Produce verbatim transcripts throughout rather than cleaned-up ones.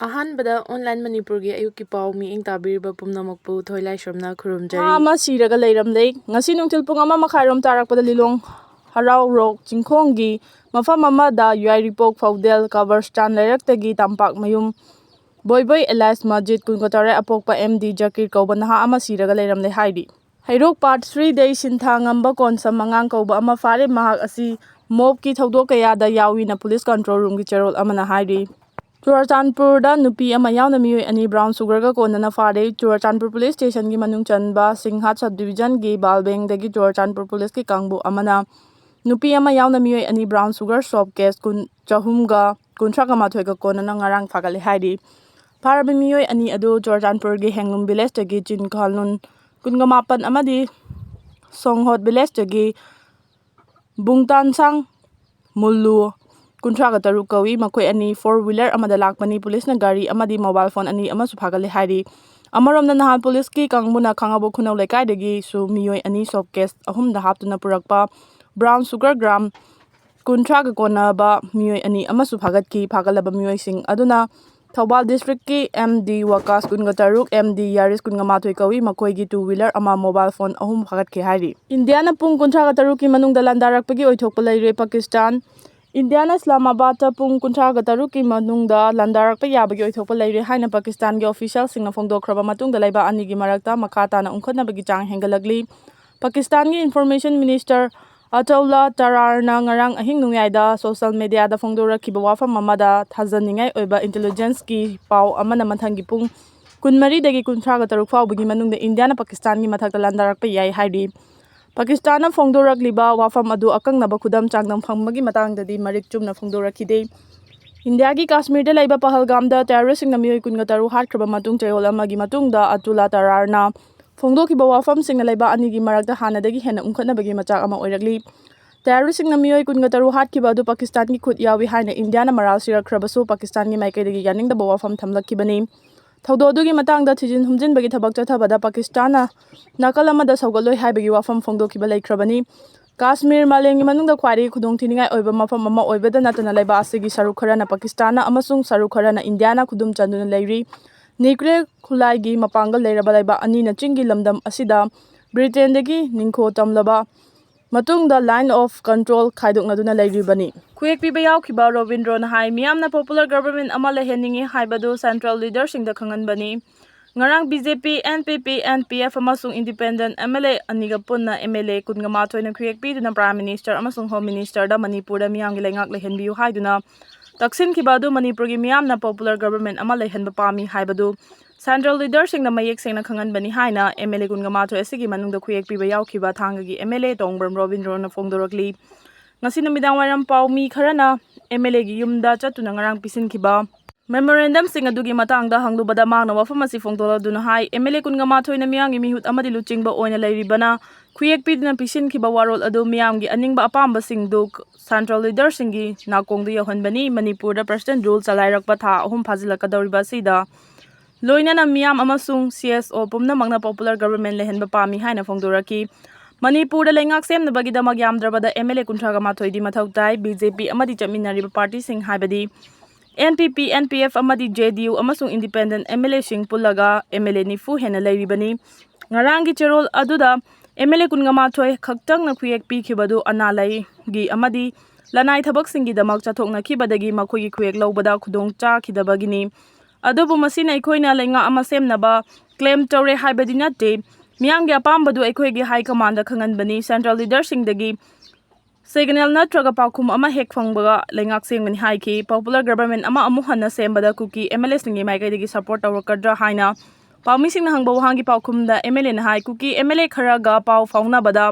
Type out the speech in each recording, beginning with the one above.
ꯑꯍꯥꯟꯕꯗ ꯑꯣꯟꯂꯥꯏꯟ ꯃꯅꯤꯄꯨꯔꯒꯤ ꯑꯌꯨꯛꯀꯤ ꯄꯥꯎ ꯃꯤꯠꯌꯦꯡ ꯇꯥꯕꯤꯔꯤꯕ ꯄꯨꯝꯅꯃꯛꯄꯨ ꯊꯣꯏ ꯂꯥꯏꯁ꯭ꯔꯝꯅ ꯈꯨꯔꯨꯝꯖꯔꯤ꯫ ꯅꯍꯥ ꯑꯃ ꯁꯤꯔꯒ ꯂꯩꯔꯝꯂꯦ꯫ ꯉꯁꯤ ꯅꯨꯡꯊꯤꯜ ꯄꯨꯡ ꯑꯃ ꯃꯈꯥꯏꯔꯣꯝ ꯇꯥꯔꯛꯄꯗ ꯂꯤꯂꯣꯡ ꯍꯔꯥꯎꯔꯣꯛ ꯆꯤꯡꯈꯣꯡꯒꯤ ꯃꯐꯝ ꯑꯃꯗ ꯌꯥꯏꯔꯤꯄꯣꯛ ꯐꯧꯗꯦꯜ ꯀꯕꯔꯁꯇꯥꯟ ꯂꯩꯔꯛꯇꯒꯤ ꯇꯝꯄꯥꯛ ꯃꯌꯨꯝ ꯕꯣꯏꯕꯣꯏ ꯑꯦꯂꯥꯏꯁ ꯃꯁꯖꯤꯗ ꯀꯨꯟꯒ ꯇꯔꯦꯠ ꯑꯄꯣꯛꯄ ꯑꯦꯝ ꯗꯤ ꯖꯀꯤꯔ ꯀꯧꯕ ꯅꯍꯥ ꯑꯃ ꯁꯤꯔꯒ ꯂꯩꯔꯝꯂꯦ ꯍꯥꯏꯔꯤ꯫ ꯍꯩꯔꯣꯛ ꯄꯥꯠ ꯊ꯭ꯔꯤꯗꯩ ꯁꯤꯟꯊꯥ ꯉꯝꯕ ꯀꯣꯟꯁꯝ ꯃꯉꯥꯡ ꯀꯧꯕ ꯑꯃ ꯐꯥꯔꯦ꯫ ꯃꯍꯥꯛ ꯑꯁꯤ ꯃꯣꯞꯀꯤ ꯊꯧꯗꯣꯛ ꯀꯌꯥꯗ ꯌꯥꯎꯏꯅ ꯄꯨꯂꯤꯁ ꯀꯟꯇ꯭ꯔꯣꯜ ꯔꯨꯝꯒꯤ ꯆꯦꯔꯣꯜ ꯑꯃꯅ ꯍꯥꯏꯔꯤ꯫ ꯆꯨꯔꯆꯥꯟꯄꯨꯔꯗ ꯅꯨꯄꯤ ꯑꯃ ꯌꯥꯎꯅ ꯃꯤꯑꯣꯏ ꯑꯅꯤ ꯕ꯭ꯔꯥꯎꯟ ꯁꯨꯒꯔꯒ ꯀꯣꯟꯅꯅ ꯐꯥꯔꯦ꯫ ꯆꯨꯔꯆꯥꯟꯄꯨꯔ ꯄꯨꯂꯤꯁ ꯁ꯭ꯇꯦꯁꯟꯒꯤ ꯃꯅꯨꯡ ꯆꯟꯕ ꯁꯤꯡꯍꯥꯠ ꯁꯕ ꯗꯤꯕꯤꯖꯟꯒꯤ ꯕꯥꯜꯕꯦꯡꯗꯒꯤ ꯆꯨꯔꯆꯥꯟꯄꯨꯔ ꯄꯨꯂꯤꯁꯀꯤ ꯀꯥꯡꯕꯨ ꯑꯃꯅ ꯅꯨꯄꯤ ꯑꯃ ꯌꯥꯎꯅ ꯃꯤꯑꯣꯏ ꯑꯅꯤ ꯕ꯭ꯔꯥꯎꯟ ꯁꯨꯒꯔ ꯁꯣꯞ ꯀꯦꯁ ꯀꯨꯟ, ꯆꯍꯨꯝꯒ ꯀꯨꯟꯊ꯭ꯔꯥꯒ ꯃꯥꯊꯣꯏꯒ ꯀꯣꯟꯅꯅ ꯉꯔꯥꯡ ꯐꯥꯒꯠꯂꯦ ꯍꯥꯏꯔꯤ꯫ ꯐꯥꯔꯕ ꯃꯤꯑꯣꯏ ꯑꯅꯤ ꯑꯗꯨ ꯆꯨꯔꯆꯥꯟꯄꯨꯔꯒꯤ ꯍꯦꯡꯂꯨꯝ ꯚꯤꯂꯦꯖꯇꯒꯤ ꯆꯤꯟꯈꯥꯂꯨꯟ ꯀꯨꯟꯒ ꯃꯥꯄꯟ ꯑꯃꯗꯤ ꯁꯣꯡꯍꯣꯠ ꯚꯤꯂꯦꯖꯇꯒꯤ ꯕꯨꯡꯇꯥꯟꯁꯥꯡ ꯃꯨꯜꯂꯨ ꯀꯨꯟꯊ꯭ꯔꯥꯒ ꯇꯔꯨꯛ ꯀꯧꯏ꯫ ꯃꯈꯣꯏ ꯑꯅꯤ ꯐꯣꯔ ꯋꯤꯂꯔ ꯑꯃꯗ ꯂꯥꯛꯄꯅꯤ꯫ ꯄꯨꯂꯤꯁꯅ ꯒꯥꯔꯤ ꯑꯃꯗꯤ ꯃꯣꯕꯥꯏꯜ ꯐꯣꯟ ꯑꯅꯤ ꯑꯃꯁꯨ ꯐꯥꯒꯠꯂꯦ ꯍꯥꯏꯔꯤ꯫ ꯑꯃꯔꯣꯝꯗ ꯅꯍꯥꯟ ꯄꯨꯂꯤꯁꯀꯤ ꯀꯥꯡꯕꯨꯅ ꯈꯥꯉꯕꯣꯛ ꯈꯨꯅꯧ ꯂꯩꯀꯥꯏꯗꯒꯤꯁꯨ ꯃꯤꯑꯣꯏ ꯑꯅꯤ ꯁꯣꯞ ꯀꯦꯁ ꯑꯍꯨꯝꯗ ꯍꯥꯞꯇꯨꯅ ꯄꯨꯔꯛꯄ ꯕ꯭ꯔꯥꯎꯟ ꯁꯨꯒꯔ ꯒ꯭ꯔꯥꯝ ꯀꯨꯟꯊ꯭ꯔꯥꯒ ꯀꯣꯟꯅꯕ ꯃꯤꯑꯣꯏ ꯑꯅꯤ ꯑꯃꯁꯨ ꯐꯥꯒꯠꯈꯤ꯫ ꯐꯥꯒꯠꯂꯕ ꯃꯤꯑꯣꯏꯁꯤꯡ ꯑꯗꯨꯅ ꯊꯧꯕꯥꯜ ꯗꯤꯁꯇ꯭ꯔꯤꯛꯀꯤ ꯑꯦꯝ ꯗꯤ ꯋꯥꯀꯥꯁ ꯀꯨꯟꯒ ꯇꯔꯨꯛ, ꯑꯦꯝ ꯗꯤ ꯌꯥꯔꯤꯁ ꯀꯨꯟꯒ ꯃꯥꯊꯣꯏ ꯀꯧꯏ꯫ ꯃꯈꯣꯏꯒꯤ ꯇꯨ ꯋꯤꯂꯔ ꯑꯃ, ꯃꯣꯕꯥꯏꯜ ꯐꯣꯟ ꯑꯍꯨꯝ ꯐꯥꯒꯠꯈꯤ ꯍꯥꯏꯔꯤ꯫ ꯏꯟꯗꯤꯌꯥꯅ ꯄꯨꯡ ꯀꯨꯟꯊ꯭ꯔꯥꯒ ꯇꯔꯨꯛꯀꯤ ꯃꯅꯨꯡꯗ ꯂꯥꯟꯗꯥꯔꯛꯄꯒꯤ ꯑꯣꯏꯊꯣꯛꯄ ꯂꯩꯔꯦ꯫ ꯄꯥꯀꯤꯁꯇꯥꯟ ꯏꯟꯗꯤꯌꯥꯅ ꯏꯁꯂꯥꯃꯥꯕꯥꯗꯇ ꯄꯨꯡ ꯀꯨꯟꯊ꯭ꯔꯥꯒ ꯇꯔꯨꯛꯀꯤ ꯃꯅꯨꯡꯗ ꯂꯥꯟꯗꯥꯔꯛꯄ ꯌꯥꯕꯒꯤ ꯑꯣꯏꯊꯣꯛꯄ ꯂꯩꯔꯦ ꯍꯥꯏꯅ ꯄꯥꯀꯤꯁꯇꯥꯟꯒꯤ ꯑꯣꯐꯤꯁꯤꯌꯦꯜꯁꯤꯡꯅ ꯐꯣꯡꯗꯣꯛꯈ꯭ꯔꯕ ꯃꯇꯨꯡꯗ ꯂꯩꯕꯥꯛ ꯑꯅꯤꯒꯤ ꯃꯔꯛꯇ ꯃꯈꯥ ꯇꯥꯅ ꯎꯪꯈꯠꯅꯕꯒꯤ ꯆꯥꯡ ꯍꯦꯟꯒꯠꯂꯛꯂꯤ꯫ ꯄꯥꯀꯤꯁꯇꯥꯟꯒꯤ ꯏꯟꯐꯣꯔꯃꯦꯁꯟ ꯃꯤꯅꯤꯁꯇꯔ ꯑꯇꯧꯂꯥ ꯇꯔꯥꯔꯅ ꯉꯔꯥꯡ ꯑꯍꯤꯡ ꯅꯣꯡꯌꯥꯏꯗ ꯁꯣꯁꯤꯌꯦꯜ ꯃꯤꯗꯤꯌꯥꯗ ꯐꯣꯡꯗꯣꯔꯛꯈꯤꯕ ꯋꯥꯐꯝ ꯑꯃꯗ ꯊꯥꯖꯅꯤꯡꯉꯥꯏ ꯑꯣꯏꯕ ꯏꯟꯇꯦꯂꯤꯖꯦꯟꯁꯀꯤ ꯄꯥꯎ ꯑꯃꯅ ꯃꯊꯪꯒꯤ ꯄꯨꯡ ꯀꯨꯟꯃꯔꯤꯗꯒꯤ ꯀꯨꯟꯊ꯭ꯔꯥꯒ ꯇꯔꯨꯛ ꯐꯥꯎꯕꯒꯤ ꯃꯅꯨꯡꯗ ꯏꯟꯗꯤꯌꯥꯅ ꯄꯥꯀꯤꯁꯇꯥꯟꯒꯤ ꯃꯊꯛꯇ ꯂꯥꯟꯗꯥꯔꯛꯄ ꯌꯥꯏ ꯍꯥꯏꯔꯤ꯫ ꯄꯥꯀꯤꯁꯇꯥꯟꯅ ꯐꯣꯡꯗꯣꯔꯛꯂꯤꯕ ꯋꯥꯐꯝ ꯑꯗꯨ ꯑꯀꯛꯅꯕ ꯈꯨꯗꯝ ꯆꯥꯡꯗꯝ ꯐꯪꯕꯒꯤ ꯃꯇꯥꯡꯗꯗꯤ ꯃꯔꯤꯛ ꯆꯨꯝꯅ ꯐꯣꯡꯗꯣꯔꯛꯈꯤꯗꯦ꯫ ꯏꯟꯗꯤꯌꯥꯒꯤ ꯀꯥꯁꯃꯤꯔꯗ ꯂꯩꯕ ꯄꯍꯜꯒꯥꯝꯗ ꯇꯦꯔꯣꯔꯤꯁꯁꯤꯡꯅ ꯃꯤꯑꯣꯏ ꯀꯨꯟꯒ ꯇꯔꯨꯛ ꯍꯥꯠꯈ꯭ꯔꯕ ꯃꯇꯨꯡ ꯆꯌꯣꯜ ꯑꯃꯒꯤ ꯃꯇꯨꯡꯗ ꯑꯇꯨꯂꯥ ꯇꯔꯥꯔꯅ ꯐꯣꯡꯗꯣꯛꯈꯤꯕ ꯋꯥꯐꯝꯁꯤꯡꯅ ꯂꯩꯕꯥꯛ ꯑꯅꯤꯒꯤ ꯃꯔꯛꯇ ꯍꯥꯟꯅꯗꯒꯤ ꯍꯦꯟꯅ ꯎꯪꯈꯠꯅꯕꯒꯤ ꯃꯆꯥꯛ ꯑꯃ ꯑꯣꯏꯔꯛꯂꯤ꯫ ꯇꯦꯔꯣꯔꯤꯁꯁꯤꯡꯅ ꯃꯤꯑꯣꯏ ꯀꯨꯟꯒ ꯇꯔꯨꯛ ꯍꯥꯠꯈꯤꯕ ꯑꯗꯨ ꯄꯥꯀꯤꯁꯇꯥꯟꯒꯤ ꯈꯨꯠ ꯌꯥꯎꯏ ꯍꯥꯏꯅ ꯏꯟꯗꯤꯌꯥꯅ ꯃꯔꯥꯜ ꯁꯤꯔꯛꯈ꯭ꯔꯕꯁꯨ ꯄꯥꯀꯤꯁꯇꯥꯟꯒꯤ ꯃꯥꯏꯀꯩꯗꯒꯤ ꯌꯥꯅꯤꯡꯗꯕ ꯋꯥꯐꯝ ꯊꯝꯂꯛꯈꯤꯕꯅꯤ꯫ ꯊꯧꯗꯣꯛ ꯑꯗꯨꯒꯤ ꯃꯇꯥꯡꯗ ꯊꯤꯖꯤꯟ ꯍꯨꯝꯖꯤꯟꯕꯒꯤ ꯊꯕꯛ ꯆꯠꯊꯕꯗ ꯄꯥꯀꯤꯁꯇꯥꯟꯅ ꯅꯥꯀꯜ ꯑꯃꯗ ꯁꯧꯒꯠꯂꯣꯏ ꯍꯥꯏꯕꯒꯤ ꯋꯥꯐꯝ ꯐꯣꯡꯗꯣꯛꯈꯤꯕ ꯂꯩꯈ꯭ꯔꯕꯅꯤ꯫ ꯀꯥꯁꯃꯤꯔ ꯃꯥꯂꯦꯝꯒꯤ ꯃꯅꯨꯡꯗ ꯈ꯭ꯋꯥꯏꯗꯒꯤ ꯈꯨꯗꯣꯡꯊꯤꯅꯤꯡꯉꯥꯏ ꯑꯣꯏꯕ ꯃꯐꯝ ꯑꯃ ꯑꯣꯏꯕꯗ ꯅꯠꯇꯅ, ꯂꯩꯕꯥꯛ ꯑꯁꯤꯒꯤ ꯁꯔꯨꯛ ꯈꯔꯅ ꯄꯥꯀꯤꯁꯇꯥꯟꯅ ꯑꯃꯁꯨꯡ ꯁꯔꯨꯛ ꯈꯔꯅ ꯏꯟꯗꯤꯌꯥꯅ ꯈꯨꯗꯨꯝ ꯆꯟꯗꯨꯅ ꯂꯩꯔꯤ꯫ ꯅ꯭ꯌꯨꯀ꯭ꯂꯤꯌꯔ ꯈꯨꯠꯂꯥꯏꯒꯤ ꯃꯄꯥꯡꯒꯜ ꯂꯩꯔꯕ ꯂꯩꯕꯥꯛ ꯑꯅꯤꯅ ꯆꯤꯡꯒꯤ ꯂꯝꯗꯝ ꯑꯁꯤꯗ ꯕ꯭ꯔꯤꯇꯦꯟꯗꯒꯤ ꯅꯤꯡꯈꯣ ꯇꯝꯂꯕ ꯃꯇꯨꯡꯗ Line of Control ꯈꯥꯏꯗꯣꯛꯅꯗꯨꯅ ꯂꯩꯔꯤꯕꯅꯤ꯫ ꯈꯨꯌꯦꯛ ꯄꯤꯕ ꯌꯥꯎꯈꯤꯕ ꯔꯣꯕꯤꯟꯗ꯭ꯔꯣꯅ ꯍꯥꯏ, ꯃꯤꯌꯥꯝꯅ popular government ꯑꯃ ꯂꯩꯍꯟꯅꯤꯡꯏ ꯍꯥꯏꯕꯗꯨ central leaderꯁꯤꯡꯗ ꯈꯪꯍꯟꯕꯅꯤ꯫ ꯉꯔꯥꯡ BJP, NPP, NPF ꯑꯃꯁꯨꯡ independent MLA ꯑꯅꯤꯒ ꯄꯨꯟꯅ MLA ꯀꯨꯟꯒ ꯃꯥꯊꯣꯏꯅ ꯈꯨꯌꯦꯛ ꯄꯤꯗꯨꯅ Prime Minister ꯑꯃꯁꯨꯡ Home Ministerꯗ ꯃꯅꯤꯄꯨꯔꯗ ꯃꯤꯌꯥꯝꯒꯤ ꯂꯩꯉꯥꯛ ꯂꯩꯍꯟꯕꯤꯌꯨ ꯍꯥꯏꯗꯨꯅ ꯇꯛꯁꯤꯟꯈꯤꯕ ꯑꯗꯨ ꯃꯅꯤꯄꯨꯔꯒꯤ ꯃꯤꯌꯥꯝꯅ popular government ꯑꯃ ꯂꯩꯍꯟꯕ ꯄꯥꯝꯃꯤ ꯍꯥꯏꯕꯗꯨ central leaderꯁꯤꯡꯗ ꯃꯌꯦꯛ ꯁꯦꯡꯅ ꯈꯪꯍꯟꯕꯅꯤ ꯍꯥꯏꯅ MLA ꯀꯨꯟꯒ ꯃꯥꯊꯣꯏ ꯑꯁꯤꯒꯤ ꯃꯅꯨꯡꯗ ꯈꯨꯌꯦꯛ ꯄꯤꯕ ꯌꯥꯎꯈꯤꯕ ꯊꯥꯡꯒꯒꯤ MLA ꯇꯣꯡꯕ꯭ꯔꯝ ꯔꯣꯕꯤꯟꯗ꯭ꯔꯣꯅ ꯐꯣꯡꯗꯣꯔꯛꯂꯤ꯫ ꯉꯁꯤ ꯅꯨꯃꯤꯗꯥꯡ ꯋꯥꯏꯔꯝ ꯄꯥꯎꯃꯤ ꯈꯔꯅ MLAꯒꯤ ꯌꯨꯝꯗ ꯆꯠꯇꯨꯅ ꯉꯔꯥꯡ ꯄꯤꯁꯤꯟꯈꯤꯕ memorandumꯁꯤꯡ ꯑꯗꯨꯒꯤ ꯃꯇꯥꯡꯗ ꯍꯪꯂꯨꯕꯗ ꯃꯍꯥꯛꯅ ꯋꯥꯐꯝ ꯑꯁꯤ ꯐꯣꯡꯗꯣꯛꯂꯗꯨꯅ ꯍꯥꯏ, MLA ꯀꯨꯟꯒ ꯃꯥꯊꯣꯏꯅ ꯃꯤꯌꯥꯝꯒꯤ ꯃꯤꯍꯨꯠ ꯑꯃꯗꯤ ꯂꯨꯆꯤꯡꯕ ꯑꯣꯏꯅ ꯂꯩꯔꯤꯕꯅ ꯈꯨꯌꯦꯛ ꯄꯤꯗꯨꯅ ꯄꯤꯁꯤꯟꯈꯤꯕ ꯋꯥꯔꯣꯜ ꯑꯗꯨ ꯃꯤꯌꯥꯝꯒꯤ ꯑꯅꯤꯡꯕ ꯑꯄꯥꯝꯕꯁꯤꯡꯗꯨ central leaderꯁꯤꯡꯒꯤ ꯅꯥꯀꯣꯡꯗ ꯌꯧꯍꯟꯕꯅꯤ꯫ ꯃꯅꯤꯄꯨꯔꯗ President Rule ꯆꯂꯥꯏꯔꯛꯄ ꯊꯥ ꯑꯍꯨꯝ ꯐꯥꯖꯤꯜꯂꯛꯀꯗꯧꯔꯤꯕ ꯑꯁꯤꯗ ꯂꯣꯏꯅꯅ ꯃꯤꯌꯥꯝ ꯑꯃꯁꯨꯡ CSO ꯄꯨꯝꯅꯃꯛꯅ popular government ꯂꯩꯍꯟꯕ ꯄꯥꯝꯃꯤ ꯍꯥꯏꯅ ꯐꯣꯡꯗꯣꯔꯛꯈꯤ꯫ ꯃꯅꯤꯄꯨꯔꯗ ꯂꯩꯉꯥꯛ ꯁꯦꯝꯅꯕꯒꯤꯗꯃꯛ ꯌꯥꯝꯗ꯭ꯔꯕꯗ MLA ꯀꯨꯟꯊ꯭ꯔꯥꯒ ꯃꯥꯊꯣꯏꯗꯤ ꯃꯊꯧ ꯇꯥꯏ꯫ BJP ꯑꯃꯗꯤ ꯆꯠꯃꯤꯟꯅꯔꯤꯕ partyꯁꯤꯡ ꯍꯥꯏꯕꯗꯤ NPP, NPF ꯑꯃꯗꯤ JDU ꯑꯃꯁꯨꯡ independent MLAꯁꯤꯡ ꯄꯨꯜꯂꯒ MLA ꯅꯤꯐꯨ ꯍꯦꯟꯅ ꯂꯩꯔꯤꯕꯅꯤ꯫ ꯉꯔꯥꯡꯒꯤ ꯆꯦꯔꯣꯜ ꯑꯗꯨꯗ MLA ꯀꯨꯟꯒ ꯃꯥꯊꯣꯏ ꯈꯛꯇꯪꯅ ꯈꯨꯌꯦꯛ ꯄꯤꯈꯤꯕꯗꯨ ꯑꯅꯥ ꯂꯥꯏꯌꯦꯡꯒꯤ ꯑꯃꯗꯤ ꯂꯅꯥꯏ ꯊꯕꯛꯁꯤꯡꯒꯤꯗꯃꯛ ꯆꯠꯊꯣꯛꯅꯈꯤꯕꯗꯒꯤ ꯃꯈꯣꯏꯒꯤ ꯈꯨꯌꯦꯛ ꯂꯧꯕꯗ ꯈꯨꯗꯣꯡ ꯆꯥꯈꯤꯗꯕꯒꯤꯅꯤ꯫ ꯑꯗꯨꯕꯨ ꯃꯁꯤꯅ ꯑꯩꯈꯣꯏꯅ ꯂꯩꯉꯥꯛ ꯑꯃ ꯁꯦꯝꯅꯕ claim ꯇꯧꯔꯦ ꯍꯥꯏꯕꯗꯤ ꯅꯠꯇꯦ꯫ ꯃꯤꯌꯥꯝꯒꯤ ꯑꯄꯥꯝꯕꯗꯨ ꯑꯩꯈꯣꯏꯒꯤ high commandꯗ ꯈꯪꯍꯟꯕꯅꯤ꯫ Central leaderꯁꯤꯡꯗꯒꯤ signal ꯅꯠꯇ꯭ꯔꯒ ꯄꯥꯎꯈꯨꯝ ꯑꯃ ꯍꯦꯛ ꯐꯪꯕꯒ ꯂꯩꯉꯥꯛ ꯁꯦꯝꯒꯅꯤ ꯍꯥꯏꯈꯤ꯫ Popular government ꯑꯃ ꯑꯃꯨꯛ ꯍꯟꯅ ꯁꯦꯝꯕꯗ ꯀꯨꯀꯤ MLAꯁꯤꯡꯒꯤ ꯃꯥꯏꯀꯩꯗꯒꯤ support ꯇꯧꯔꯛꯀꯗ꯭ꯔꯥ ꯍꯥꯏꯅ ꯄꯥꯎꯃꯤꯁꯤꯡꯅ ꯍꯪꯕ ꯋꯥꯍꯪꯒꯤ ꯄꯥꯎꯈꯨꯝꯗ MLAꯅ ꯍꯥꯏ, ꯀꯨꯀꯤ MLA ꯈꯔꯒ ꯄꯥꯎ ꯐꯥꯎꯅꯕꯗ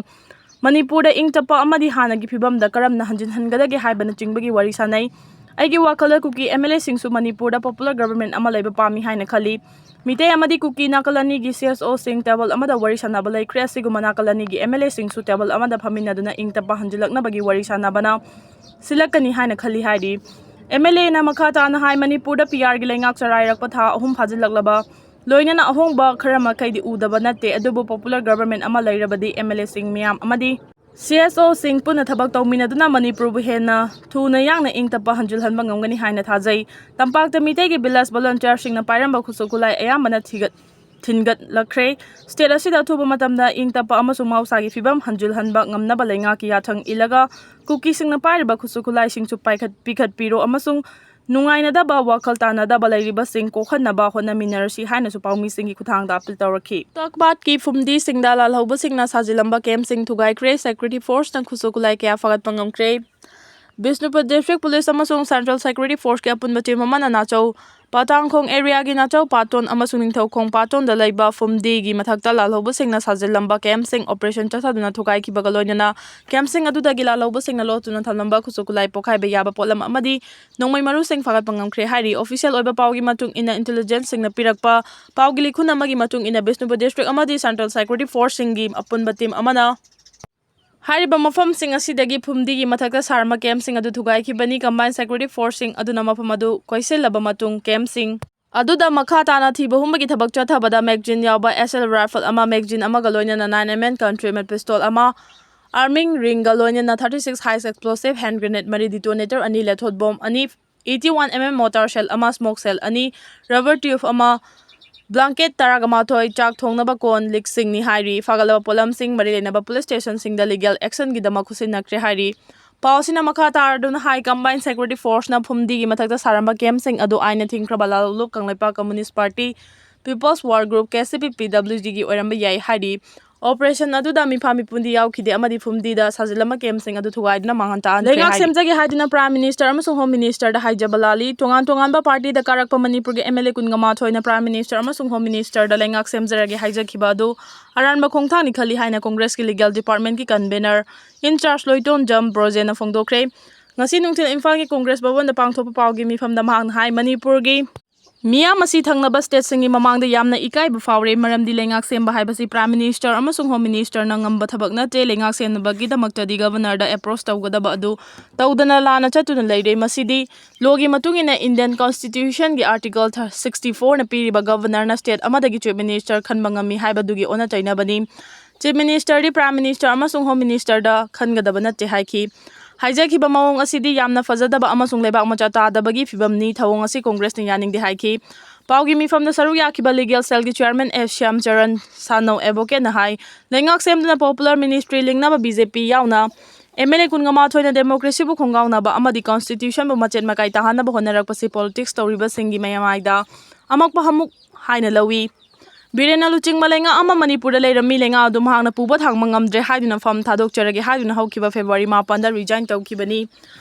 ꯃꯅꯤꯄꯨꯔꯗ ꯏꯪ ꯇꯞꯄ ꯑꯃꯗꯤ ꯍꯥꯟꯅꯒꯤ ꯐꯤꯕꯝꯗ ꯀꯔꯝꯅ ꯍꯟꯖꯤꯟꯍꯟꯒꯗꯒꯦ ꯍꯥꯏꯕꯅꯆꯤꯡꯕꯒꯤ ꯋꯥꯔꯤ ꯁꯥꯟꯅꯩ꯫ ꯑꯩꯒꯤ ꯋꯥꯈꯜꯗ ꯀꯨꯀꯤ MLAꯁꯤꯡꯁꯨ ꯃꯅꯤꯄꯨꯔꯗ popular government ꯑꯃ ꯂꯩꯕ ꯄꯥꯝꯃꯤ ꯍꯥꯏꯅ ꯈꯜꯂꯤ꯫ ꯃꯤꯇꯩ ꯑꯃꯗꯤ ꯀꯨꯀꯤ ꯅꯥꯀꯜ ꯑꯅꯤꯒꯤ CSOꯁꯤꯡ table ꯑꯃꯗ ꯋꯥꯔꯤ ꯁꯥꯟꯅꯕ ꯂꯩꯈ꯭ꯔꯦ꯫ ꯑꯁꯤꯒꯨꯝꯕ ꯅꯥꯀꯜ ꯑꯅꯤꯒꯤ MLAꯁꯤꯡꯁꯨ table ꯑꯃꯗ ꯐꯝꯃꯤꯟꯅꯗꯨꯅ ꯏꯪ ꯇꯞꯄ ꯍꯟꯖꯤꯜꯂꯛꯅꯕꯒꯤ ꯋꯥꯔꯤ ꯁꯥꯟꯅꯕꯅ ꯁꯤꯜꯂꯛꯀꯅꯤ ꯍꯥꯏꯅ ꯈꯜꯂꯤ ꯍꯥꯏꯔꯤ꯫ MLAꯅ ꯃꯈꯥ ꯇꯥꯅ ꯍꯥꯏ, ꯃꯅꯤꯄꯨꯔꯗ PRꯒꯤ ꯂꯩꯉꯥꯛ ꯆꯔꯥꯏꯔꯛꯄ ꯊꯥ ꯑꯍꯨꯝ ꯐꯥꯖꯤꯜꯂꯛꯂꯕ ꯂꯣꯏꯅꯅ ꯑꯍꯣꯡꯕ ꯈꯔ ꯃꯈꯩꯗꯤ ꯎꯗꯕ ꯅꯠꯇꯦ, ꯑꯗꯨꯕꯨ popular government ꯑꯃ ꯂꯩꯔꯕꯗꯤ MLAꯁꯤꯡ ꯃꯤꯌꯥꯝ ꯑꯃꯗꯤ ꯁꯤ ꯑꯦꯁ ꯑꯣꯁꯤꯡ ꯄꯨꯟꯅ ꯊꯕꯛ ꯇꯧꯃꯤꯟꯅꯗꯨꯅ ꯃꯅꯤꯄꯨꯔꯕꯨ ꯍꯦꯟꯅ ꯊꯨꯅ ꯌꯥꯡꯅ ꯏꯪ ꯇꯞꯄ ꯍꯟꯖꯤꯜꯍꯟꯕ ꯉꯝꯒꯅꯤ ꯍꯥꯏꯅ ꯊꯥꯖꯩ꯫ ꯇꯝꯄꯥꯛꯇ ꯃꯤꯇꯩꯒꯤ village volunteerꯁꯤꯡꯅ ꯄꯥꯏꯔꯝꯕ ꯈꯨꯠꯁꯨ ꯈꯨꯠꯂꯥꯏ ꯑꯌꯥꯝꯕꯅ ꯊꯤꯒꯠ-, ꯊꯤꯟꯒꯠꯂꯛꯈ꯭ꯔꯦ꯫ State ꯑꯁꯤꯗ ꯑꯊꯨꯕ ꯃꯇꯝꯗ ꯏꯪ ꯇꯞꯄ ꯑꯃꯁꯨꯡ ꯃꯍꯧꯁꯥꯒꯤ ꯐꯤꯕꯝ ꯍꯟꯖꯤꯜꯍꯟꯕ ꯉꯝꯅꯕ ꯂꯩꯉꯥꯛꯀꯤ ꯌꯥꯊꯪ ꯏꯜꯂꯒ ꯀꯨꯀꯤꯁꯤꯡꯅ ꯄꯥꯏꯔꯤꯕ ꯈꯨꯠꯁꯨ ꯈꯨꯠꯂꯥꯏꯁꯤꯡꯁꯨ ꯄꯥꯏꯈꯠ-, ꯄꯤꯈꯠꯄꯤꯔꯣ ꯑꯃꯁꯨꯡ ꯅꯨꯡꯉꯥꯏꯅꯗꯕ, ꯋꯥꯈꯜ ꯇꯥꯅꯗꯕ ꯂꯩꯔꯤꯕꯁꯤꯡ ꯀꯣꯛꯍꯟꯅꯕ ꯍꯣꯠꯅꯃꯤꯟꯅꯔꯁꯤ ꯍꯥꯏꯅꯁꯨ ꯄꯥꯎꯃꯤꯁꯤꯡꯒꯤ ꯈꯨꯠꯊꯥꯡꯗ appeal ꯇꯧꯔꯛꯈꯤ꯫ ꯇꯛꯕꯥꯠꯀꯤ ꯐꯨꯝꯗꯤꯁꯤꯡꯗ ꯂꯥꯜꯍꯧꯕꯁꯤꯡꯅ ꯁꯥꯖꯤꯜꯂꯝꯕ campꯁꯤꯡ ꯊꯨꯒꯥꯏꯈ꯭ꯔꯦ꯫ Security forceꯅ ꯈꯨꯠꯁꯨ ꯈꯨꯠꯂꯥꯏ ꯀꯌꯥ ꯐꯒꯠꯄ ꯉꯝꯈ꯭ꯔꯦ꯫ ꯕꯤꯁꯅꯨꯄꯨꯔ District Police ꯑꯃꯁꯨꯡ Central Security Forceꯀꯤ ꯑꯄꯨꯟꯕ team ꯑꯃꯅ ꯅꯥꯆꯧ ꯄꯥꯇꯥꯡꯈꯣꯡ areaꯒꯤ ꯅꯥꯆꯧ ꯄꯥꯇꯣꯟ ꯑꯃꯁꯨꯡ ꯅꯤꯡꯊꯧꯈꯣꯡ ꯄꯥꯇꯣꯟꯗ ꯂꯩꯕ ꯐꯨꯝꯗꯤꯒꯤ ꯃꯊꯛꯇ ꯂꯥꯜꯍꯧꯕꯁꯤꯡꯅ ꯁꯥꯖꯤꯜꯂꯝꯕ campꯁꯤꯡ operation ꯆꯠꯊꯗꯨꯅ ꯊꯨꯒꯥꯏꯈꯤꯕꯒ ꯂꯣꯏꯅꯅ campꯁꯤꯡ ꯑꯗꯨꯗꯒꯤ ꯂꯥꯜꯍꯧꯕꯁꯤꯡꯅ ꯂꯣꯠꯇꯨꯅ ꯊꯝꯂꯝꯕ ꯈꯨꯠꯁꯨ ꯈꯨꯠꯂꯥꯏ ꯄꯣꯈꯥꯏꯕ ꯌꯥꯕ ꯄꯣꯠꯂꯝ ꯑꯃꯗꯤ ꯅꯣꯡꯃꯩ ꯃꯔꯨꯁꯤꯡ ꯐꯥꯒꯠꯄ ꯉꯝꯈ꯭ꯔꯦ ꯍꯥꯏꯔꯤ꯫ Official ꯑꯣꯏꯕ ꯄꯥꯎꯒꯤ ꯃꯇꯨꯡ ꯏꯟꯅ, intelligenceꯁꯤꯡꯅ ꯄꯤꯔꯛꯄ ꯄꯥꯎꯒꯤ ꯂꯤꯈꯨꯟ ꯑꯃꯒꯤ ꯃꯇꯨꯡ ꯏꯟꯅ, ꯕꯤꯁꯅꯨꯄꯨꯔ District ꯑꯃꯗꯤ Central Security Forceꯁꯤꯡꯒꯤ ꯑꯄꯨꯟꯕ team ꯑꯃꯅ ꯍꯥꯏꯔꯤꯕ ꯃꯐꯝꯁꯤꯡ ꯑꯁꯤꯗꯒꯤ ꯐꯨꯝꯗꯤꯒꯤ ꯃꯊꯛꯇ ꯁꯥꯔꯝꯕ campꯁꯤꯡ ꯑꯗꯨ ꯊꯨꯒꯥꯏꯈꯤꯕꯅꯤ꯫ Combined Security Forceꯁꯤꯡ ꯑꯗꯨꯅ ꯃꯐꯝ ꯑꯗꯨ ꯀꯣꯏꯁꯤꯜꯂꯕ ꯃꯇꯨꯡ, campꯁꯤꯡ ꯑꯗꯨꯗ ꯃꯈꯥ ꯇꯥꯅ ꯊꯤꯕ ꯍꯨꯝꯕꯒꯤ ꯊꯕꯛ ꯆꯠꯊꯕꯗ magazine ꯌꯥꯎꯕ S L rifle ꯑꯃ, magazine ꯑꯃꯒ ꯂꯣꯏꯅꯅ nine M M country made pistol ꯑꯃ, arming ringꯒ ꯂꯣꯏꯅꯅ thirty six high explosive hand grenade ꯃꯔꯤ, detonator ꯑꯅꯤ, lethal bomb ꯑꯅꯤ, eighty one M M mortar shell ꯑꯃ, smoke shell ꯑꯅꯤ, rubber tube ꯑꯃ, blanket ꯇꯔꯥꯒ ꯃꯥꯊꯣꯏ, ꯆꯥꯛ ꯊꯣꯡꯅꯕ ꯀꯣꯟ ꯂꯤꯛꯁꯤꯡꯅꯤ ꯍꯥꯏꯔꯤ꯫ ꯐꯥꯒꯠꯂꯕ ꯄꯣꯠꯂꯝꯁꯤꯡ ꯃꯔꯤ ꯂꯩꯅꯕ police stationꯁꯤꯡꯗ legal actionꯒꯤꯗꯃꯛ ꯈꯨꯠꯁꯤꯟꯅꯈ꯭ꯔꯦ ꯍꯥꯏꯔꯤ꯫ ꯄꯥꯎ ꯑꯁꯤꯅ ꯃꯈꯥ ꯇꯥꯔꯗꯨꯅ ꯍꯥꯏ, Combined Security Forceꯅ ꯐꯨꯝꯗꯤꯒꯤ ꯃꯊꯛꯇ ꯁꯥꯔꯝꯕ campꯁꯤꯡ ꯑꯗꯨ ꯑꯥꯏꯟꯅ ꯊꯤꯡꯈ꯭ꯔꯕ ꯂꯥꯂꯣꯡ Kangleipak Communist Party, People's War Group, K C P, P W Gꯒꯤ ꯑꯣꯏꯔꯝꯕ ꯌꯥꯏ ꯍꯥꯏꯔꯤ꯫ Operation ꯑꯗꯨꯗ ꯃꯤꯐꯥ ꯃꯤꯄꯨꯟꯗꯤ ꯌꯥꯎꯈꯤꯗꯦ ꯑꯃꯗꯤ ꯐꯨꯝꯗꯤꯗ ꯁꯥꯖꯤꯜꯂꯝꯕ campꯁꯤꯡ ꯑꯗꯨ ꯊꯨꯒꯥꯏꯗꯨꯅ ꯃꯥꯡꯍꯟ ꯇꯥꯛꯍꯟꯈ꯭ꯔꯦ ꯂꯩꯉꯥꯛ ꯍꯥꯏꯔꯤ꯫ ꯁꯦꯝꯖꯒꯦ ꯍꯥꯏꯗꯨꯅ Prime Minister ꯑꯃꯁꯨꯡ Home Ministerꯗ ꯍꯥꯏꯖꯕ ꯂꯥꯜꯂꯤ꯫ ꯇꯣꯉꯥꯟ ꯇꯣꯉꯥꯟꯕ partyꯗ ꯀꯥꯔꯛꯄ ꯃꯅꯤꯄꯨꯔꯒꯤ M L A ꯀꯨꯟꯒ ꯃꯥꯊꯣꯏꯅ Prime Minister ꯑꯃꯁꯨꯡ Home Ministerꯗ ꯂꯩꯉꯥꯛ ꯁꯦꯝꯖꯔꯒꯦ ꯍꯥꯏꯖꯈꯤꯕ ꯑꯗꯨ ꯑꯔꯥꯟꯕ ꯈꯣꯡꯊꯥꯡꯅꯤ ꯈꯜꯂꯤ ꯍꯥꯏꯅ Congressꯀꯤ legal departmentꯀꯤ convener in charge ꯂꯣꯏꯇꯣꯟꯖꯝ ꯕ꯭ꯔꯣꯖꯦꯟꯅ ꯐꯣꯡꯗꯣꯛꯈ꯭ꯔꯦ꯫ ꯉꯁꯤ ꯅꯨꯡꯊꯤꯜ ꯏꯝꯐꯥꯜꯒꯤ Congress ꯚꯕꯟꯗ ꯄꯥꯡꯊꯣꯛꯄ ꯄꯥꯎꯒꯤ ꯃꯤꯐꯝꯗ ꯃꯍꯥꯛꯅ ꯍꯥꯏ, ꯃꯅꯤꯄꯨꯔꯒꯤ ꯃꯤꯌꯥꯝ ꯑꯁꯤ ꯊꯪꯅꯕ stateꯁꯤꯡꯒꯤ ꯃꯃꯥꯡꯗ ꯌꯥꯝꯅ ꯏꯀꯥꯏꯕ ꯐꯥꯎꯔꯦ, ꯃꯔꯝꯗꯤ ꯂꯩꯉꯥꯛ ꯁꯦꯝꯕ ꯍꯥꯏꯕꯁꯤ Prime Minister ꯑꯃꯁꯨꯡ Home Ministerꯅ ꯉꯝꯕ ꯊꯕꯛ ꯅꯠꯇꯦ꯫ ꯂꯩꯉꯥꯛ ꯁꯦꯝꯅꯕꯒꯤꯗꯃꯛꯇꯗꯤ Governorꯗ approach ꯇꯧꯒꯗꯕ ꯑꯗꯨ ꯇꯧꯗꯅ ꯂꯥꯟꯅ ꯆꯠꯇꯨꯅ ꯂꯩꯔꯦ꯫ ꯃꯁꯤꯗꯤ lawꯒꯤ ꯃꯇꯨꯡ ꯏꯟꯅ Indian Constitutionꯒꯤ Article sixty fourꯅ ꯄꯤꯔꯤꯕ Governorꯅ state ꯑꯃꯗꯒꯤ Chief Minister ꯈꯟꯕ ꯉꯝꯃꯤ ꯍꯥꯏꯕꯗꯨꯒꯤ ꯑꯣꯟꯅ ꯇꯩꯅꯕꯅꯤ꯫ Chief Ministerꯗꯤ Prime Minister ꯑꯃꯁꯨꯡ Home Ministerꯗ ꯈꯟꯒꯗꯕ ꯅꯠꯇꯦ ꯍꯥꯏꯈꯤ꯫ ꯍꯥꯏꯖꯈꯤꯕ ꯃꯑꯣꯡ ꯑꯁꯤꯗꯤ ꯌꯥꯝꯅ ꯐꯖꯗꯕ ꯑꯃꯁꯨꯡ ꯂꯩꯕꯥꯛ ꯃꯆꯥ ꯇꯥꯗꯕꯒꯤ ꯐꯤꯕꯝꯅꯤ꯫ ꯊꯧꯑꯣꯡ ꯑꯁꯤ ꯀꯣꯡꯒ꯭ꯔꯦꯁꯅ ꯌꯥꯅꯤꯡꯗꯦ ꯍꯥꯏꯈꯤ꯫ ꯄꯥꯎꯒꯤ ꯃꯤꯐꯝꯗ ꯁꯔꯨꯛ ꯌꯥꯈꯤꯕ Legal Cellꯒꯤ Chairman S ꯁ꯭ꯌꯥꯝꯆꯔꯟ ꯁꯥꯅꯧ ꯑꯦꯕꯣꯀꯦꯠꯅ ꯍꯥꯏ, ꯂꯩꯉꯥꯛ ꯁꯦꯝꯗꯨꯅ popular ministry ꯂꯤꯡꯅꯕ BJP ꯌꯥꯎꯅ MLA ꯀꯨꯟꯒ ꯃꯥꯊꯣꯏꯅ democracyꯕꯨ ꯈꯣꯡꯒꯥꯎꯅꯕ ꯑꯃꯗꯤ constitutionꯕꯨ ꯃꯆꯦꯠ ꯃꯀꯥꯏ ꯇꯥꯍꯟꯅꯕ ꯍꯣꯠꯅꯔꯛꯄꯁꯤ politics ꯇꯧꯔꯤꯕꯁꯤꯡꯒꯤ ꯃꯃꯥꯏꯗ ꯑꯃꯛꯄ ꯍꯥꯃꯨꯛ ꯍꯥꯏꯅ ꯂꯧꯏ꯫ ꯕꯤꯔꯦꯟꯅ ꯂꯨꯆꯤꯡꯕ ꯂꯩꯉꯥꯛ ꯑꯃ ꯃꯅꯤꯄꯨꯔꯗ ꯂꯩꯔꯝꯃꯤ꯫ ꯂꯩꯉꯥꯛ ꯑꯗꯨ ꯃꯍꯥꯛꯅ ꯄꯨꯕ ꯊꯥꯡꯕ ꯉꯝꯗ꯭ꯔꯦ ꯍꯥꯏꯗꯨꯅ ꯐꯝ ꯊꯥꯗꯣꯛꯆꯔꯒꯦ ꯍꯥꯏꯗꯨꯅ ꯍꯧꯈꯤꯕ February ꯃꯥꯄꯟꯗ resign ꯇꯧꯈꯤꯕꯅꯤ꯫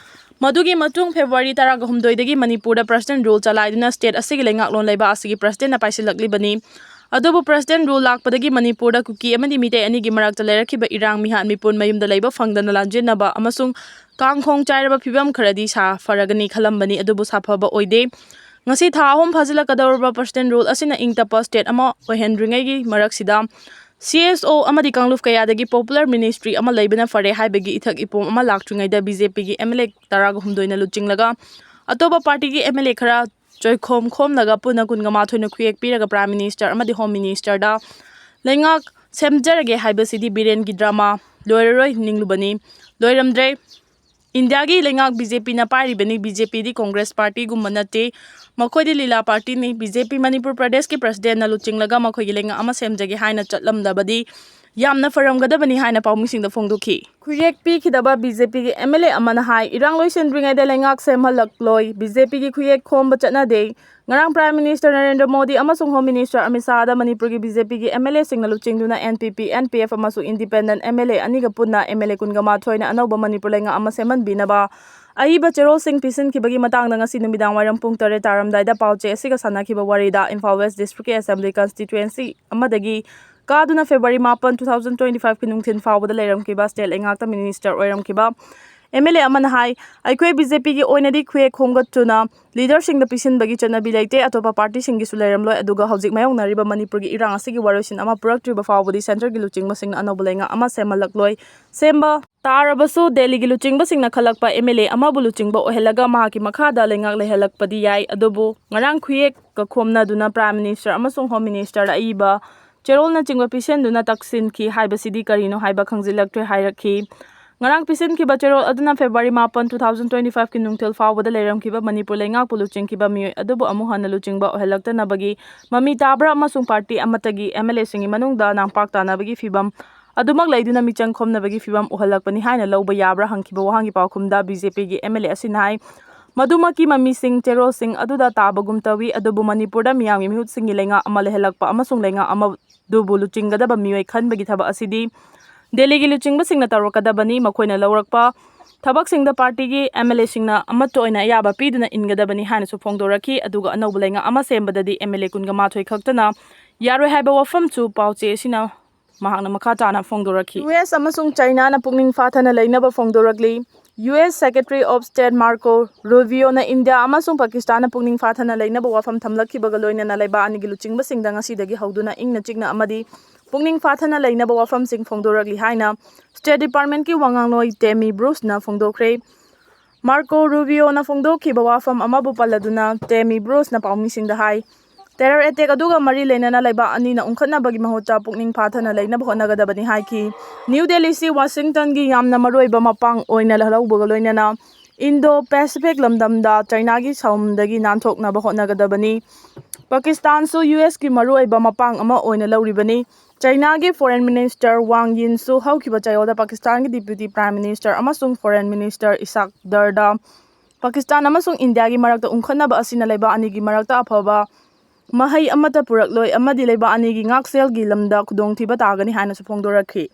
ꯃꯗꯨꯒꯤ ꯃꯇꯨꯡ February ꯇꯔꯥꯒ ꯍꯨꯝꯗꯣꯏꯗꯒꯤ ꯃꯅꯤꯄꯨꯔꯗ President Rule ꯆꯂꯥꯏꯗꯨꯅ state ꯑꯁꯤꯒꯤ ꯂꯩꯉꯥꯛꯂꯣꯟ ꯂꯩꯕꯥꯛ ꯑꯁꯤꯒꯤ Presidentꯅ ꯄꯥꯏꯁꯤꯜꯂꯛꯂꯤꯕꯅꯤ꯫ ꯑꯗꯨꯕꯨ President Rule ꯂꯥꯛꯄꯗꯒꯤ ꯃꯅꯤꯄꯨꯔꯗ ꯀꯨꯀꯤ ꯑꯃꯗꯤ ꯃꯤꯇꯩ ꯑꯅꯤꯒꯤ ꯃꯔꯛꯇ ꯂꯩꯔꯛꯈꯤꯕ ꯏꯔꯥꯡ, ꯃꯤꯍꯥꯠ ꯃꯤꯄꯨꯟ, ꯃꯌꯨꯝꯗ ꯂꯩꯕ ꯐꯪꯗꯅ ꯂꯥꯟꯖꯦꯟꯅꯕ ꯑꯃꯁꯨꯡ ꯀꯥꯡꯈꯣꯡ ꯆꯥꯏꯔꯕ ꯐꯤꯕꯝ ꯈꯔꯗꯤ ꯁꯥꯐꯔꯒꯅꯤ ꯈꯜꯂꯝꯕꯅꯤ, ꯑꯗꯨꯕꯨ ꯁꯥꯐꯕ ꯑꯣꯏꯗꯦ꯫ ꯉꯁꯤ ꯊꯥ ꯑꯍꯨꯝ ꯐꯥꯖꯤꯜꯂꯛꯀꯗꯧꯔꯕ President Rule ꯑꯁꯤꯅ ꯏꯪ ꯇꯞꯄ state ꯑꯃ ꯑꯣꯏꯍꯟꯗ꯭ꯔꯤꯉꯩꯒꯤ ꯃꯔꯛꯁꯤꯗ CSO ꯑꯃꯗꯤ ꯀꯥꯡꯂꯨꯞ ꯀꯌꯥꯗꯒꯤ popular ministry ꯑꯃ ꯂꯩꯕꯅ ꯐꯔꯦ ꯍꯥꯏꯕꯒꯤ ꯏꯊꯛ ꯏꯄꯣꯝ ꯑꯃ ꯂꯥꯛꯇ꯭ꯔꯤꯉꯩꯗ BJPꯒꯤ MLA ꯇꯔꯥꯒ ꯍꯨꯝꯗꯣꯏꯅ ꯂꯨꯆꯤꯡꯂꯒ ꯑꯇꯣꯞꯄ partyꯒꯤ MLA ꯈꯔ ꯆꯣꯏꯈꯣꯝ ꯈꯣꯝꯂꯒ ꯄꯨꯟꯅ ꯀꯨꯟꯒ ꯃꯥꯊꯣꯏꯅ ꯈꯨꯌꯦꯛ ꯄꯤꯔꯒ Prime Minister ꯑꯃꯗꯤ Home Ministerꯗ ꯂꯩꯉꯥꯛ ꯁꯦꯝꯖꯔꯒꯦ ꯍꯥꯏꯕꯁꯤꯗꯤ ꯕꯤꯔꯦꯟꯒꯤ drama ꯂꯣꯏꯔꯔꯣꯏ ꯅꯤꯡꯂꯨꯕꯅꯤ꯫ ꯂꯣꯏꯔꯝꯗ꯭ꯔꯦ꯫ ꯏꯟꯗꯤꯌꯥꯒꯤ ꯂꯩꯉꯥꯛ BJPꯅ ꯄꯥꯏꯔꯤꯕꯅꯤ꯫ BJPꯗꯤ Congress partyꯒꯨꯝꯕ ꯅꯠꯇꯦ꯫ ꯃꯈꯣꯏꯗꯤ ꯂꯤꯂꯥ partyꯅꯤ꯫ BJP ꯃꯅꯤꯄꯨꯔ ꯄ꯭ꯔꯗꯦꯁꯀꯤ Presidentꯅ ꯂꯨꯆꯤꯡꯂꯒ ꯃꯈꯣꯏꯒꯤ ꯂꯩꯉꯥꯛ ꯑꯃ ꯁꯦꯝꯖꯒꯦ ꯍꯥꯏꯅ ꯆꯠꯂꯝꯂꯕꯗꯤ ꯌꯥꯝꯅ ꯐꯔꯝꯒꯗꯕꯅꯤ ꯍꯥꯏꯅ ꯄꯥꯎꯃꯤꯁꯤꯡꯗ ꯐꯣꯡꯗꯣꯛꯈꯤ꯫ ꯈꯨꯌꯦꯛ ꯄꯤꯈꯤꯗꯕ BJPꯒꯤ MLA ꯑꯃꯅ ꯍꯥꯏ, ꯏꯔꯥꯡ ꯂꯣꯏꯁꯤꯟꯗ꯭ꯔꯤꯉꯩꯗ ꯂꯩꯉꯥꯛ ꯁꯦꯝꯍꯜꯂꯛꯂꯣꯏ꯫ BJPꯒꯤ ꯈꯨꯌꯦꯛ ꯈꯣꯝꯕ ꯆꯠꯅꯗꯦ꯫ ꯉꯔꯥꯡ Prime Minister ꯅꯔꯦꯟꯗ꯭ꯔ ꯃꯣꯗꯤ ꯑꯃꯁꯨꯡ Home Minister ꯑꯃꯤꯠ ꯁꯥꯍꯗ ꯃꯅꯤꯄꯨꯔꯒꯤ BJPꯒꯤ MLAꯁꯤꯡꯅ ꯂꯨꯆꯤꯡꯗꯨꯅ NPP, NPF ꯑꯃꯁꯨꯡ independent MLA ꯑꯅꯤꯒ ꯄꯨꯟꯅ MLA ꯀꯨꯟꯒ ꯃꯥꯊꯣꯏꯅ ꯑꯅꯧꯕ ꯃꯅꯤꯄꯨꯔ ꯂꯩꯉꯥꯛ ꯑꯃ ꯁꯦꯝꯍꯟꯕꯤꯅꯕ ꯑꯏꯕ ꯆꯦꯔꯣꯜꯁꯤꯡ ꯄꯤꯁꯤꯟꯈꯤꯕꯒꯤ ꯃꯇꯥꯡꯗ ꯉꯁꯤ ꯅꯨꯃꯤꯗꯥꯡ ꯋꯥꯏꯔꯝ ꯄꯨꯡ ꯇꯔꯦꯠ ꯇꯥꯔꯝꯗꯥꯏꯗ ꯄꯥꯎꯆꯦ ꯑꯁꯤꯒ ꯁꯥꯟꯅꯈꯤꯕ ꯋꯥꯔꯤꯗ Imphal West Districtꯀꯤ Assembly Constituency ꯑꯃꯗꯒꯤ ꯀꯥꯗꯨꯅ February ꯃꯥꯄꯟ, two thousand twenty fiveꯀꯤ ꯅꯨꯡꯊꯤꯜ ꯐꯥꯎꯕꯗ ꯂꯩꯔꯝꯈꯤꯕ state ꯂꯩꯉꯥꯛꯇ minister ꯑꯣꯏꯔꯝꯈꯤꯕ MLA ꯑꯃꯅ ꯍꯥꯏ, ꯑꯩꯈꯣꯏ BJPꯒꯤ ꯑꯣꯏꯅꯗꯤ ꯈꯨꯌꯦꯛ ꯈꯣꯝꯒꯠꯇꯨꯅ leaderꯁꯤꯡꯗ ꯄꯤꯁꯤꯟꯕꯒꯤ ꯆꯠꯅꯕꯤ ꯂꯩꯇꯦ꯫ ꯑꯇꯣꯞꯄ partyꯁꯤꯡꯒꯤꯁꯨ ꯂꯩꯔꯝꯂꯣꯏ꯫ ꯑꯗꯨꯒ ꯍꯧꯖꯤꯛ ꯃꯥꯌꯣꯛꯅꯔꯤꯕ ꯃꯅꯤꯄꯨꯔꯒꯤ ꯏꯔꯥꯡ ꯑꯁꯤꯒꯤ ꯋꯥꯔꯣꯏꯁꯤꯟ ꯑꯃ ꯄꯨꯔꯛꯇ꯭ꯔꯤꯕ ꯐꯥꯎꯕꯗꯤ centreꯒꯤ ꯂꯨꯆꯤꯡꯕꯁꯤꯡꯅ ꯑꯅꯧꯕ ꯂꯩꯉꯥꯛ ꯑꯃ ꯁꯦꯝꯍꯜꯂꯛꯂꯣꯏ꯫ ꯁꯦꯝꯕ ꯇꯥꯔꯕꯁꯨ ꯗꯦꯜꯂꯤꯒꯤ ꯂꯨꯆꯤꯡꯕꯁꯤꯡꯅ ꯈꯜꯂꯛꯄ MLA ꯑꯃꯕꯨ ꯂꯨꯆꯤꯡꯕ ꯑꯣꯏꯍꯜꯂꯒ ꯃꯍꯥꯛꯀꯤ ꯃꯈꯥꯗ ꯂꯩꯉꯥꯛ ꯂꯩꯍꯜꯂꯛꯄꯗꯤ ꯌꯥꯏ꯫ ꯑꯗꯨꯕꯨ ꯉꯔꯥꯡ ꯈꯨꯌꯦꯛꯀ ꯈꯣꯝꯅꯗꯨꯅ Prime Minister ꯑꯃꯁꯨꯡ Home Ministerꯗ ꯑꯏꯕ ꯆꯦꯔꯣꯜꯅꯆꯤꯡꯕ ꯄꯤꯁꯤꯟꯗꯨꯅ ꯇꯛꯁꯤꯟꯈꯤ ꯍꯥꯏꯕꯁꯤꯗꯤ ꯀꯔꯤꯅꯣ ꯍꯥꯏꯕ ꯈꯪꯖꯤꯜꯂꯛꯇ꯭ꯔꯦ ꯍꯥꯏꯔꯛꯈꯤ꯫ ꯉꯔꯥꯡ ꯄꯤꯁꯤꯟꯈꯤꯕ ꯆꯦꯔꯣꯜ ꯑꯗꯨꯅ February ꯃꯥꯄꯟ, two thousand twenty five ꯀꯤ ꯅꯨꯡꯊꯤꯜ ꯐꯥꯎꯕꯗ ꯂꯩꯔꯝꯈꯤꯕ ꯃꯅꯤꯄꯨꯔ ꯂꯩꯉꯥꯛꯄꯨ ꯂꯨꯆꯤꯡꯈꯤꯕ ꯃꯤꯑꯣꯏ ꯑꯗꯨꯕꯨ ꯑꯃꯨꯛ ꯍꯟꯅ ꯂꯨꯆꯤꯡꯕ ꯑꯣꯏꯍꯜꯂꯛꯇꯅꯕꯒꯤ ꯃꯃꯤ ꯇꯥꯕ꯭ꯔꯥ ꯑꯃꯁꯨꯡ ꯄꯥꯔꯇꯤ ꯑꯃꯠꯇꯒꯤ MLAꯁꯤꯡꯒꯤ ꯃꯅꯨꯡꯗ ꯅꯥꯝꯄꯥꯛ ꯇꯥꯅꯕꯒꯤ ꯐꯤꯚꯝ ꯑꯗꯨꯃꯛ ꯂꯩꯗꯨꯅ ꯃꯤꯆꯪ ꯈꯣꯝꯅꯕꯒꯤ ꯐꯤꯚꯝ ꯎꯍꯜꯂꯛꯄꯅꯤ ꯍꯥꯏꯅ ꯂꯧꯕ ꯌꯥꯕ꯭ꯔꯥ ꯍꯪꯈꯤꯕ ꯋꯥꯍꯪꯒꯤ ꯄꯥꯎꯈꯨꯝꯗ BJPꯒꯤ MLA ꯑꯁꯤꯅ ꯍꯥꯏ, ꯃꯗꯨꯃꯛꯀꯤ ꯃꯃꯤꯁꯤꯡ ꯆꯦꯔꯣꯜꯁꯤꯡ ꯑꯗꯨꯗ ꯇꯥꯕꯒꯨꯝ ꯇꯧꯏ, ꯑꯗꯨꯕꯨ ꯃꯅꯤꯄꯨꯔꯗ ꯃꯤꯌꯥꯝꯒꯤ ꯃꯤꯍꯨꯠꯁꯤꯡꯒꯤ ꯂꯩꯉꯥꯛ ꯑꯃ ꯂꯩꯍꯜꯂꯛꯄ ꯑꯃꯁꯨꯡ ꯂꯩꯉꯥꯛ ꯑꯃ ꯑꯗꯨꯕꯨ ꯂꯨꯆꯤꯡꯒꯗꯕ ꯃꯤꯑꯣꯏ ꯈꯟꯕꯒꯤ ꯊꯕꯛ ꯑꯁꯤꯗꯤ ꯗꯦꯜꯂꯤꯒꯤ ꯂꯨꯆꯤꯡꯕꯁꯤꯡꯅ ꯇꯧꯔꯛꯀꯗꯕꯅꯤ꯫ ꯃꯈꯣꯏꯅ ꯂꯧꯔꯛꯄ ꯊꯕꯛꯁꯤꯡꯗ ꯄꯥꯔꯇꯤꯒꯤ MLAꯁꯤꯡꯅ ꯑꯃꯠꯇ ꯑꯣꯏꯅ ꯑꯌꯥꯕ ꯄꯤꯗꯨꯅ ꯏꯟꯒꯗꯕꯅꯤ ꯍꯥꯏꯅꯁꯨ ꯐꯣꯡꯗꯣꯔꯛꯈꯤ꯫ ꯑꯗꯨꯒ ꯑꯅꯧꯕ ꯂꯩꯉꯥꯛ ꯑꯃ ꯁꯦꯝꯕꯗꯗꯤ MLA ꯀꯨꯟꯒ ꯃꯥꯊꯣꯏ ꯈꯛꯇꯅ ꯌꯥꯔꯣꯏ ꯍꯥꯏꯕ ꯋꯥꯐꯝꯁꯨ ꯄꯥꯎꯆꯦ ꯑꯁꯤꯅ ꯃꯍꯥꯛꯅ ꯃꯈꯥ ꯇꯥꯅ ꯐꯣꯡꯗꯣꯔꯛꯈꯤ꯫ US ꯑꯃꯁꯨꯡ ꯆꯥꯏꯅꯥꯅ ꯄꯨꯛꯅꯤꯡ ꯐꯥꯊꯅ ꯂꯩꯅꯕ ꯐꯣꯡꯗꯣꯔꯛꯂꯤ꯫ US Secretary of State Marco Rubioꯅ ꯏꯟꯗꯤꯌꯥ ꯑꯃꯁꯨꯡ ꯄꯥꯀꯤꯁꯇꯥꯟꯅ ꯄꯨꯛꯅꯤꯡ ꯐꯥꯊꯅ ꯂꯩꯅꯕ ꯋꯥꯐꯝ ꯊꯝꯂꯛꯈꯤꯕꯒ ꯂꯣꯏꯅꯅ ꯂꯩꯕꯥꯛ ꯑꯅꯤꯒꯤ ꯂꯨꯆꯤꯡꯕꯁꯤꯡꯗ ꯉꯁꯤꯗꯒꯤ ꯍꯧꯗꯨꯅ ꯏꯪꯅ ꯆꯤꯛꯅ ꯑꯃꯗꯤ ꯄꯨꯛꯅꯤꯡ ꯐꯥꯊꯅ ꯂꯩꯅꯕ ꯋꯥꯐꯝꯁꯤꯡ ꯐꯣꯡꯗꯣꯔꯛꯂꯤ ꯍꯥꯏꯅ State Departmentꯀꯤ ꯋꯥ ꯉꯥꯡꯂꯣꯏ ꯇꯦꯃꯤ ꯕ꯭ꯔꯨꯁꯅ ꯐꯣꯡꯗꯣꯛꯈ꯭ꯔꯦ꯫ ꯃꯥꯔꯀꯣ ꯔꯨꯕꯤꯌꯣꯅ ꯐꯣꯡꯗꯣꯛꯈꯤꯕ ꯋꯥꯐꯝ ꯑꯃꯕꯨ ꯄꯜꯂꯗꯨꯅ ꯇꯦꯃꯤ ꯕ꯭ꯔꯨꯁꯅ ꯄꯥꯎꯃꯤꯁꯤꯡꯗ ꯍꯥꯏ, terror attack ꯑꯗꯨꯒ ꯃꯔꯤ ꯂꯩꯅꯅ ꯂꯩꯕꯥꯛ ꯑꯅꯤꯅ ꯎꯪꯈꯠꯅꯕꯒꯤ ꯃꯍꯨꯠꯇ ꯄꯨꯛꯅꯤꯡ ꯐꯥꯊꯅ ꯂꯩꯅꯕ ꯍꯣꯠꯅꯒꯗꯕꯅꯤ ꯍꯥꯏꯈꯤ꯫ ꯅ꯭ꯌꯨ ꯗꯦꯜꯂꯤꯁꯤ ꯋꯥꯁꯤꯡꯇꯟꯒꯤ ꯌꯥꯝꯅ ꯃꯔꯨꯑꯣꯏꯕ ꯃꯄꯥꯡ ꯑꯣꯏꯅ ꯂꯧꯕꯒ ꯂꯣꯏꯅꯅ Indo-Pacific ꯂꯝꯗꯝꯗ ꯆꯥꯏꯅꯥꯒꯤ ꯁꯥꯎꯝꯗꯒꯤ ꯅꯥꯟꯊꯣꯛꯅꯕ ꯍꯣꯠꯅꯒꯗꯕꯅꯤ꯫ ꯄꯥꯀꯤꯁꯇꯥꯟꯁꯨ USꯀꯤ ꯃꯔꯨꯑꯣꯏꯕ ꯃꯄꯥꯡ ꯑꯃ ꯑꯣꯏꯅ ꯂꯧꯔꯤꯕꯅꯤ꯫ ꯆꯥꯏꯅꯥꯒꯤ Foreign Minister Wang Yiꯁꯨ ꯍꯧꯈꯤꯕ ꯆꯌꯣꯜꯗ ꯄꯥꯀꯤꯁꯇꯥꯟꯒꯤ Deputy Prime Minister ꯑꯃꯁꯨꯡ Foreign Minister ꯏꯁꯥꯛ ꯗꯔꯗ ꯄꯥꯀꯤꯁꯇꯥꯟ ꯑꯃꯁꯨꯡ ꯏꯟꯗꯤꯌꯥꯒꯤ ꯃꯔꯛꯇ ꯎꯪꯈꯠꯅꯕ ꯑꯁꯤꯅ ꯂꯩꯕꯥꯛ ꯑꯅꯤꯒꯤ ꯃꯔꯛꯇ ꯑꯐꯕ ꯃꯍꯩ ꯑꯃꯠꯇ ꯄꯨꯔꯛꯂꯣꯏ ꯑꯃꯗꯤ ꯂꯩꯕꯥꯛ ꯑꯅꯤꯒꯤ ꯉꯥꯛꯁꯦꯜꯒꯤ ꯂꯝꯗ ꯈꯨꯗꯣꯡꯊꯤꯕ ꯇꯥꯒꯅꯤ ꯍꯥꯏꯅꯁꯨ ꯐꯣꯡꯗꯣꯔꯛꯈꯤ꯫